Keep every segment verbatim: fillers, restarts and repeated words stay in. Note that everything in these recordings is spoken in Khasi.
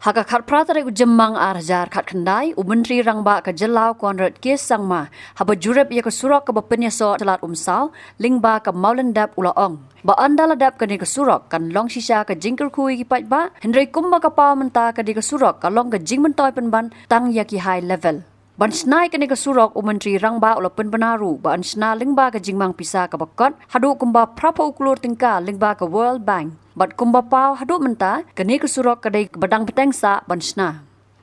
Ha ka khatphra tarik u Jymmang ar hajar khatkhyndai, u Myntri Rangbah ka jylla u Conrad K Sangma, haba jurip ïa ka surok kaba pynïasoh sha Lad Umsaw lyngba ka Mawlyndep, u la ong ba ynda la dep kane ka surok kan long shisha ka jingkyrkhu ïa ki paidbah, hynrei kumba ka paw mynta kane ka surok ka long ka jingmyntoi pynban tang ïa ki high level. Ban shna ïa kane ka surok, u Myntri Rangbah u la pynbna ruh ba yn shna lyngba ka jingmang pisa kaba kot haduh kumba phra phew klur tyngka lyngba ka World Bank. Bad kumba paw haduh mynta, kane ka surok ka dei kaba dang bteng sah ban shna.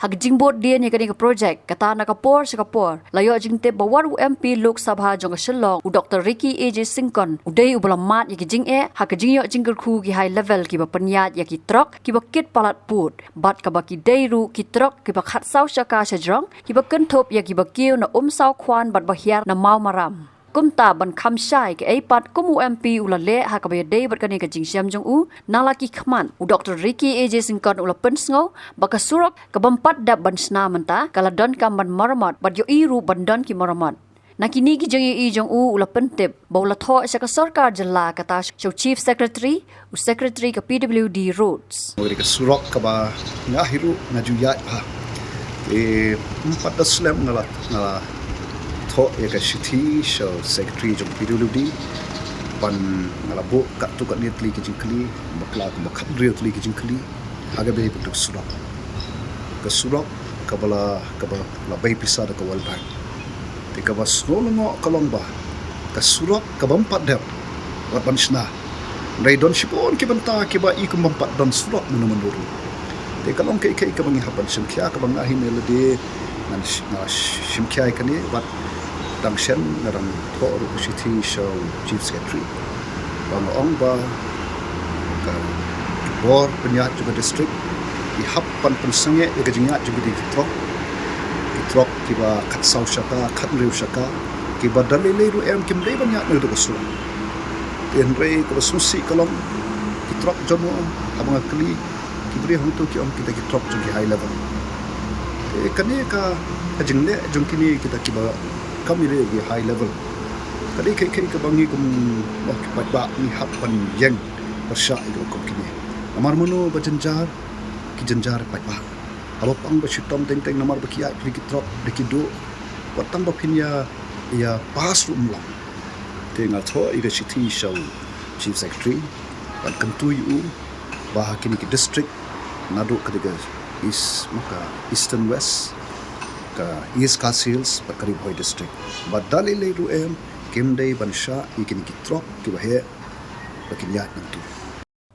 Ha ka jingbud dien ïa kane ka projek, kata na ka por sha ka por, la ïoh jingtip ba wat u M P Lok Sabha jong ka Shillong, u Doktor Ricky A J Syngkon, u dei uba la mad ïa ki jingeh ha ka jingïoh jingkyrkhu ki high level kiba pynïaid ïa ki trok kiba kit palat pud, bad kaba ki dei ruh ki trok kiba khatsaw shaka shajrong, kiba kynthup ïa kiba kiew na Umsaw Khwan bad ba hiar na Mawmaram. Kumta ban kham shai kaei pat kum u M P u la leh ha kaba ïadei bad kane ka jingshem jong u, na la ki khmat, u Doktor Ricky A J Syngkon u la pynsngew ba ka surok ka bym pat dep ban shna mynta ka la donkam ban maramot bad ïohi ruh ban don ki maramot. Na kine ki jingïohi jong u, u la pyntip ba u la thoh sha ka sorkar jylla, kata sha u Chief Secretary, u Secretary ka P W D Roads. Ka surok kaba nga hi ruh nga ju ïaid bha. Te ym pat da slem nga la, nga la thoh ïa ka shithi sha u Secretary jong P W D, ban nga la buh katto katne tylli ki jingkylli, bakla kumba khathynriew tylli ki jingkylli ha kaba ïadei bad ka surok. Ka surok kaba la, kaba la bei pisa da ka World Bank. Te kaba sngew lyngngoh ka long ba ka surok ka bym pat dep wat ban shna. Hynrei don shibun ki bynta kiba i kum bym pat don surok mynno mynno ruh. Te ka long kaei kaei kaba ngi hap ban shim khia, kaba nga hi ne lade ngan sh-, nga shim khia ïa kane, bad dang shen nga dang thoh ruh ka shithi sha u Chief Secretary ba nga ong ba ka bor pynïaid jong ka district i hap ban pynsangeh ïa ka jingïaid jong kine ki trok, ki trok kiba khatsaw shaka, khathynriew shaka, kiba da lei lei ruh em kim dei ban ïaid na kata ka surok. Te hynrei kaba sngewsih ka long ki trok jong u, haba nga kylli ki briew hangto ki ong kita ki trok jong ki high level. Te kane ka, ka jingleh jong kine kita kiba kam ïaleh ki high level, ka dei kaei kaei kaba ngi kum, oh, ki paidbah ngi hap ban ïeng pyrshah ïa ka kum kine. Namar mano ba jynjar, ki jynjar paidbah. Haba pang ba shitom teng teng namar ba ki ïaid phi ki trok da ki duh, wat tang ba phin ïa, ïa pass ruh ym long. Te nga thoh ïa ka shithi sha u Chief Secretary ban kyntu ïa u ba ha kine ki district, naduh ka dei ka East, ma ka Eastern West, ka East Khasi Hills bad ka Ri Bhoi District, ba da lei lei ruh em kim dei ban shah ïa kine ki trok kiba heh ba kin ïaid nangtu.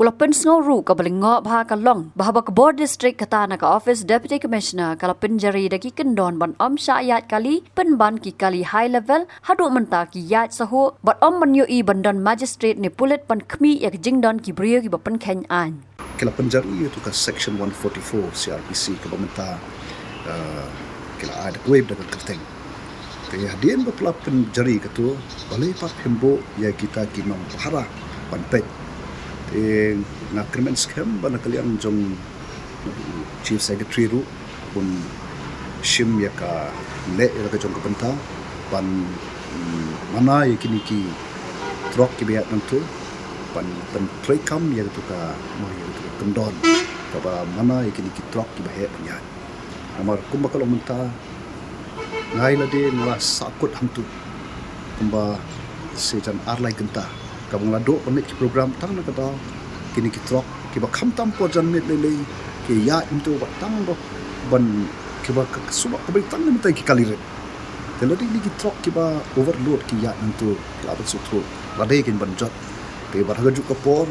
U la pynsngew ruh kaba lyngngoh bha ka long ba haba ka bor district kata na ka office Deputy Commissioner ka la pynjari da ki kyndon ban ym shah ïaid kali, pynban ki kali high level, haduh mynta ki ïaid sahuh bad ym ban ïohi ban don magistrate ne pulit ban khmih ïa ka jingdon ki briew kiba pynkheiñ aiñ. Ki la pynjari ïa tu ka section one forty-four C R P C kaba mynta, eh, ki la ai da kawei da ka kyrteng. Te hadien ba pla pynjari katu, balei pat phim buh ïa kita ki nongpahara ban peit. Te nga kyrmen skhem ba na ka liang jong Chief Secretary ruh bun shim ïa ka leh ïa ka jong ka bynta ban, mm, mana ïa kine ki trok kiba ïaid nangtu, ban, ban treikam ïa katu ka, mo, ïa katu ka kyndon kaba mana ïa kine ki trok kiba heh ban ïaid. Namar kumba ka long mynta, nga i lade nga la sahkut hangtu kumba shi jan ar lai kynta, kaba nga la duh ban leit ki program tang na ka daw kine ki trok kiba khamtam por janmiet lei lei ki ïaid nangtu, ba tang ba ban kiba ka, ka surok kaba tang na mynta ki kali rit. Te lade kine ki trok kiba overload ki ïaid nangtu, ki la ban sngewthuh lade kin ban jot. Te bad ha kajuh ka por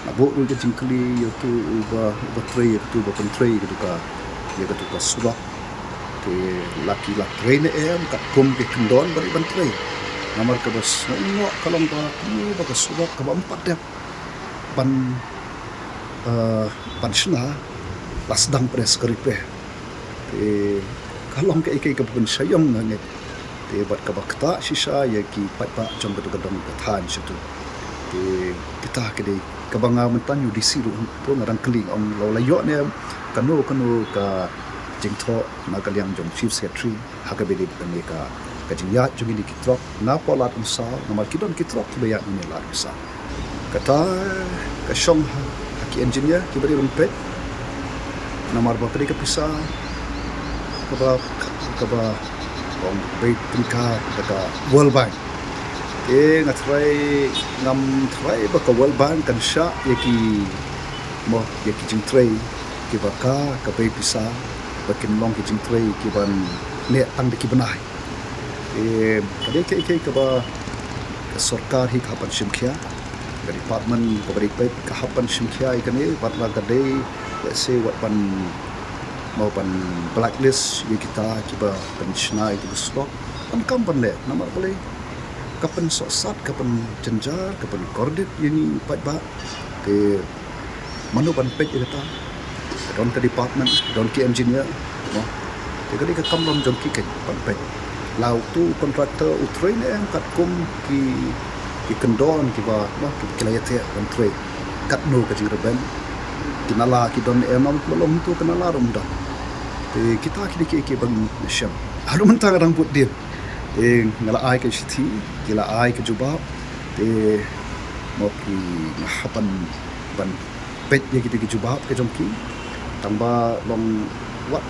nga buh ruh ka jingkylli ïa utu uba, uba trei, ïa utu uba pyntrei ïa katu ka, ïa katu ka surok. Te la ki la trei ne em katkum ki kyndon ba dei ban trei. Namar kaba sngewlyngngoh ka long ba kumno ba ka surok kaba ym pat dep ban, eh, ban shna la sdang pres ka ri pres. Te ka long kaei kaei kaba pynshai ïong nga ngeit. Te bad kaba ktah shisha ïa ki paidbah jong katu ka dong ka thaiñ shatu. Te kita ki dei kaba nga mynta u D C ruh, to nga dang kylli ong la u la ïoh ne em kano kano ka jingthoh na ka liang jong Chief Secretary ha kaba ïadei bad kane ka, ka jingïaid jong kine ki trok na poh Lad Umsaw, namar ki don ki trok kiba ïaid na Lad Umsaw. Kata ka shong ha, ha ki engineer kiba dei ban peit. Namar ba ka dei ka pisa kaba, kaba ong bei tyngka da ka World Bank. Te nga tharai, ngam tharai ba ka World Bank kan shah ïa ki, mo, ïa ki jingtrei kiba ka, ka bei pisa, ba kin long ki jingtrei kiban neh tang da ki bnai. Te ka dei kaei kaei kaba ka sorkar hi ka hap ban shim khia, ka department kaba dei peit ka hap ban shim khia ïa kane, wat la ka dei, let's say, wat ban, mo, ban blacklist ïa kita kiba pynshna ïa kiba surok, ban kam ban leh, namar balei ka pynsohsat, ka pynjynjar, ka pynkordit ïa ngi paidbah. Te mano ban peit ïa kata? Ka don ka department, ka don ki engineer, mo. Te ka dei ka kamram jong ki, ka ban peit. La uto u contractor u trei ne em katkum ki, ki kyndon kiba, mo, ki, ki la ïateh ban trei. Katno ka jingrben. Ki nala ki don ne em, namar ba long uto ka nala ruh ym don. Te kita ki dei kiei kiei ban shem. Haduh mynta nga dang bud dien. Te nga la ai ka shithi, ki la ai ka jubab. Te, mo, ki, nga hap ban, ban peit ïa kita ki jubab ka jong ki. Tang ba long wat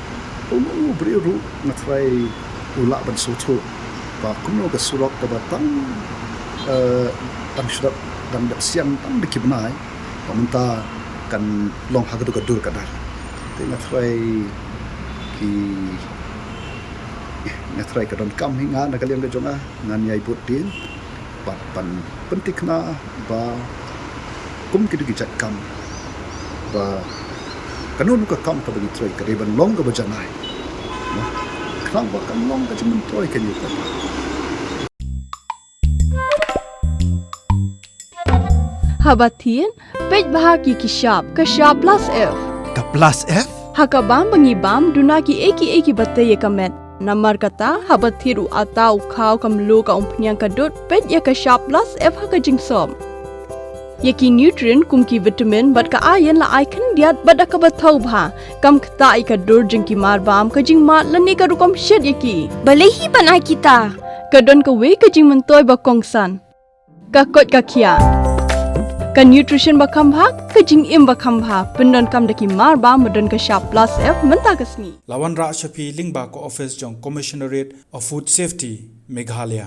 uno u briew ruh nga tharai u lah ban sngewthuh ba kumno ka surok kaba tang, eh, tang shu dang dep siang tang da ki bnai, ba mynta kan long ha kato ka dur ka dar. Te nga tharai ki, nga tharai ka donkam hi nga na ka liang ka jong nga, ngan ïai bud dien bad ban pynthikna ba kum ki dei ki jait kam, ba kano kano ka kam kaba ngi trei ka dei ban long kaba janai. Khnang ba kan long ka jingmyntoi ka ïa u paidbah. Haba thied, peit bha ki ki shap, ka shap plus F. Ka plus F? Ha ka bam ba ngi bam, duna kiei kiei kiba tei ïa ka met. Namar kata, haba thied u atta, u khaw, ka mluh, ka umphniang, ka dud, peit ïa ka shap plus F ha ka jingsop. Ïa ki nutrient kum ki vitamin bad ka iron la ai khyndiat bad da kaba thaw bha. Kam ktah ïa ka dur jong ki marbam, ka jingmad lane ka rukom shet ïa ki. Balei hi ban ai kita? Ka don kawei ka jingmyntoi ba kongsan. Ka koit ka khiah. Ka nutrition ba kham bha, ka jingim ba kham bha. Pyndonkam da ki marbam ba don ka shap plus F mynta ka sngi. La wanrah sha phi lyngba ka office jong Commissionerate of Food Safety, Meghalaya.